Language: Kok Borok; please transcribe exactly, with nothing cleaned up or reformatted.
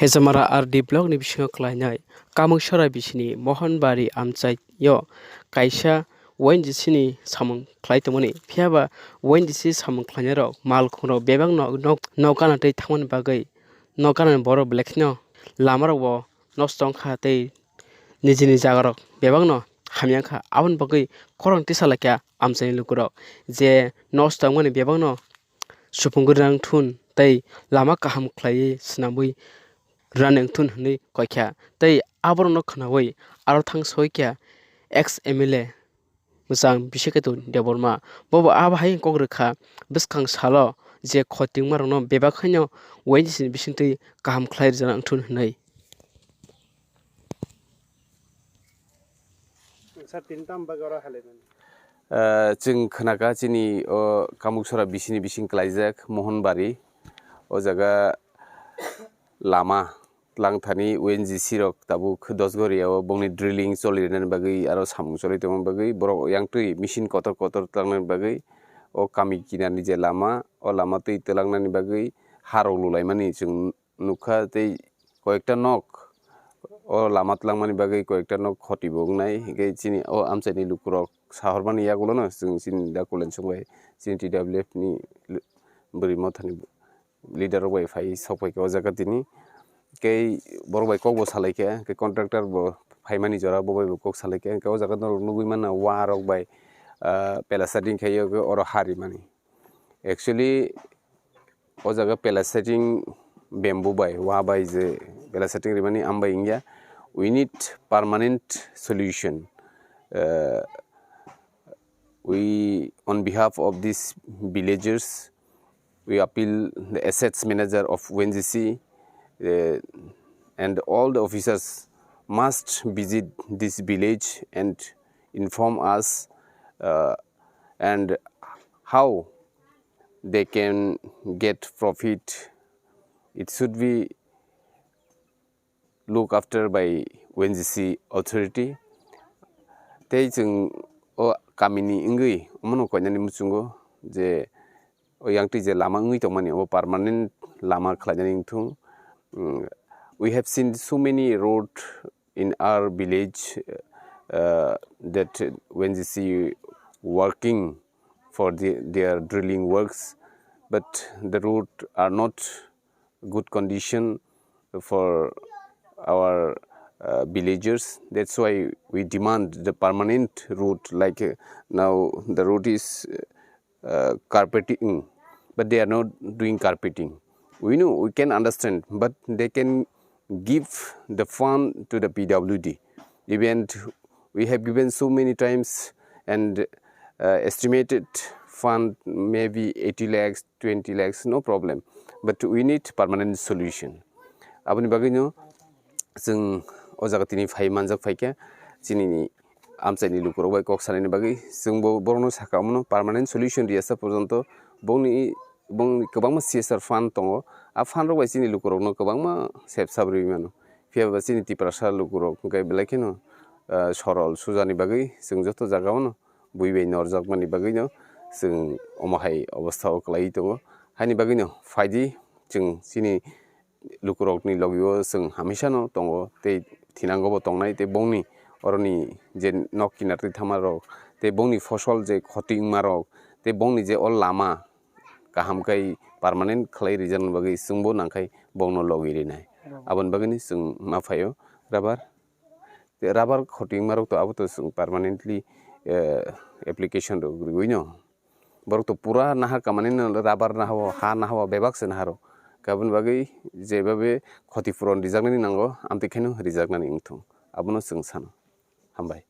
Hejamara R D block ni bisingo khlainai Kamuksora bisini Mohanbari amchaio kaisa O N G C ni samung khlai tongmani. Phiya ba O N G C samung khlainairok malkhungrok bebakno nok, nok gana tei thangmani bagwi nok ganani borok belai kheno lamarokbo nosto wngkha tei nijini jagarok bebakno hamya wngkha. Aboni bagwi khorang tisa laikha amchaini lukurok je nosto wngmani bebakno supungwi rang thun tei lama kaham khlaiwi swnamwi rani wngthun hwnwi koikha. Tei aborokno khwnawi aro thang soikha ex M L A mwchang Bisiketu Debbarma. Bobo abo hai kok rwkha bwskang salo je khotingmarokno bebak haino O N G C ni bisingtwi kaham khlai rwjana wngthun hwnwi. Sir, tini tamo bagwi oro halaimani? Ah, chwng khnakha chini o Kamuksora bisini bising klaijak Mohonbari. O jaga lama tlangthani O N G C rok tabuk Dosgoria o bongni drilling choli rwnani bagwi aro samung choli tongmani bagwi borok yang twi machine kotor kotor tlangnani bagwi o kami kinarni je lama, o lama twi twlangnani bagwi harok lulaimani chwng nukha tei koyekta nok o lama twlangmani bagwi koyekta nok khoti bo wngnai, hinkhe chini o amchaini lukurok sahormani yagulono chwng chini da Kulensuk bai chini T W F ni bwrwi mothani leader rok bai phai sok phaikha o jaga tini. Tei borok bai kok bo salaikha, tei contractor bo phaimani jora bo bai bo kok salaikha, hinkhe o jaga norok nugwi mano wa rok bai, ah, pela setting khaio oro harimani. Actually, o jaga pela setting bamboo bai, wa bai je pela setting rimani ambai wngya. We need permanent solution. Uh, we, on behalf of these villagers, we appeal the assets manager of O N G C, uh, and all the officers must visit this village and inform us, uh, and how they can get profit. It should be look after by O N G C authority. Tei chwng o kamini wngwi omono koinani muchungo je o yang twi je lama wngwi tongmani, obo permanent lama khlainani wngthung. Mm, we have seen so many road in our village, uh, that O N G C working for the, their drilling works, but the road are not good condition for our, uh, villagers. That's why we demand the permanent road. Like, uh, now the road is, uh, carpeting, but they are not doing carpeting. We know, we can understand, but they can give the fund to the P W D. Even we have given so many times and, uh, estimated fund maybe eighty lakhs, twenty lakhs, no problem. But we need permanent solution. Aboni bagwino chwng o jaga tini phai manjak phaikha, chini amchaini lukurok bai kok sanani bagwi chwngbo borokno sakha, omono permanent solution riyasa porjonto bongni, bongni kwbangma C S R fund tongo. A fund rok bai chini lukurokno kwbangma sep sap rwi mano. Phiya ba chini Tiprasa lukurok hwnkhe belai kheno, ah, sorol sujani bagwi chwng joto jagao no bui bai norjakmani bagwino chwng omo hai obostha o kwlaiwi tongo. Haini bagwino phaidi chwng chini lukurokni logio chwng hamisa no tongo tei thinango bo tongnai tei bongni oroni je nok kinar twi thama rok tei bongni fosol je khoti wngma rok tei bongni je o lama kaham khai permanent khlai rijak bagwi chwngbo nangkhai bongno logi rinai. Aboni bagwini chwng ma phaio rubber. Tei rubber khoti wngmarok to abo to chwng permanently, eh, application rok rwino. Borok to pura nahar kamani no rubber nahao, ha nahao, bebak se naharo. Aboni bagwi jebabe khoti puron rijaknani nango, amtwi kheno rijaknani wngthung. Abono chwng sano. Hambai.